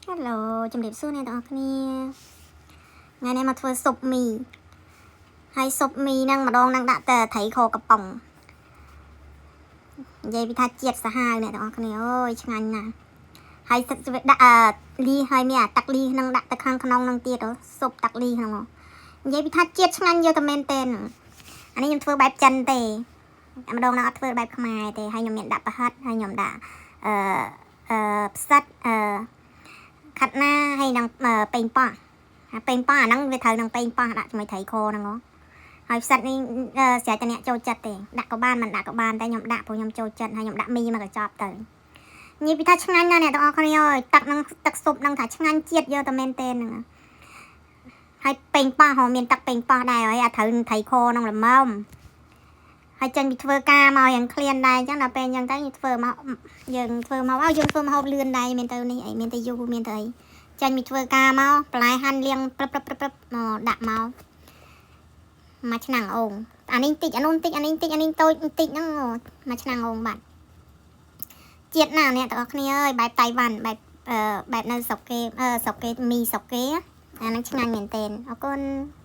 Hello ជំរាបសួរអ្នកទាំងអស់គ្នាថ្ងៃនេះមកធ្វើស៊ុបមីហើយស៊ុបមីហ្នឹងម្ដងហ្នឹងដាក់តែត្រីខកំប៉ុងនិយាយពីថាជាតិសាហាវអ្នកទាំងអស់គ្នាអូយឆ្ងាញ់ណាស់ហើយសិតដាក់អឺលីហើយមានអាទឹកលីក្នុងដាក់ទៅខាងក្នុងហ្នឹងទៀតស៊ុបទឹកលីក្នុងនិយាយពីថាជាតិឆ្ងាញ់យកតែមែនទែនអានេះខ្ញុំធ្វើបែបចិនទេតែម្ដងហ្នឹងអត់ធ្វើបែបខ្មែរទេហើយខ្ញុំមានដាក់ប្រហិតហើយខ្ញុំដាក់អឺអឺផ្សិតអឺ ខាត់ណាហើយនឹងប៉េងប៉ោះអាប៉េងប៉ោះអាហ្នឹងវាត្រូវនឹងប៉េងប៉ោះដាក់ជាមួយត្រីខហ្នឹងហ៎ហើយផ្សិតនេះស្រេចតែអ្នកចូលចិត្តទេដាក់ក៏បានមិនដាក់ក៏បានតែខ្ញុំដាក់ព្រោះខ្ញុំចូលចិត្តហើយខ្ញុំដាក់មីមកកញ្ចប់ទៅនិយាយពីថាឆ្ងាញ់ណាស់អ្នកទាំងអស់គ្នាអើយទឹកហ្នឹងទឹកស៊ុបហ្នឹងថាឆ្ងាញ់ជាតិយកតែមែនទេហ្នឹងហើយប៉េងប៉ោះហ៎មានទឹកប៉េងប៉ោះដែរហើយអាត្រូវត្រីខហ្នឹងល្មមហើយចេញពីធ្វើការមកយ៉ាងឃ្លានដែរអញ្ចឹងដល់ពេលអញ្ចឹងទៅធ្វើមកយើងធ្វើមកឲ្យយើងធ្វើមកហូបលឿនដែរមានទៅនេះអីមានទៅយូរមានទៅអី ចាញ់ពីធ្វើការមកបន្លែហាន់លាងព្រឹបព្រឹបព្រឹបព្រឹបមកដាក់មកមួយឆ្នាំងអូងអានេះតិចអានោះតិចអានេះតិចអានេះតូចបន្តិចហ្នឹងមួយឆ្នាំងអូងបាត់ជាតិណាស់អ្នកទាំងអស់គ្នាអើយបែបតៃវ៉ាន់បែបអឺបែបនៅស្រុកគេអឺស្រុកគេមីស្រុកគេអាហ្នឹងឆ្ងាញ់មែនទែនអរគុណ។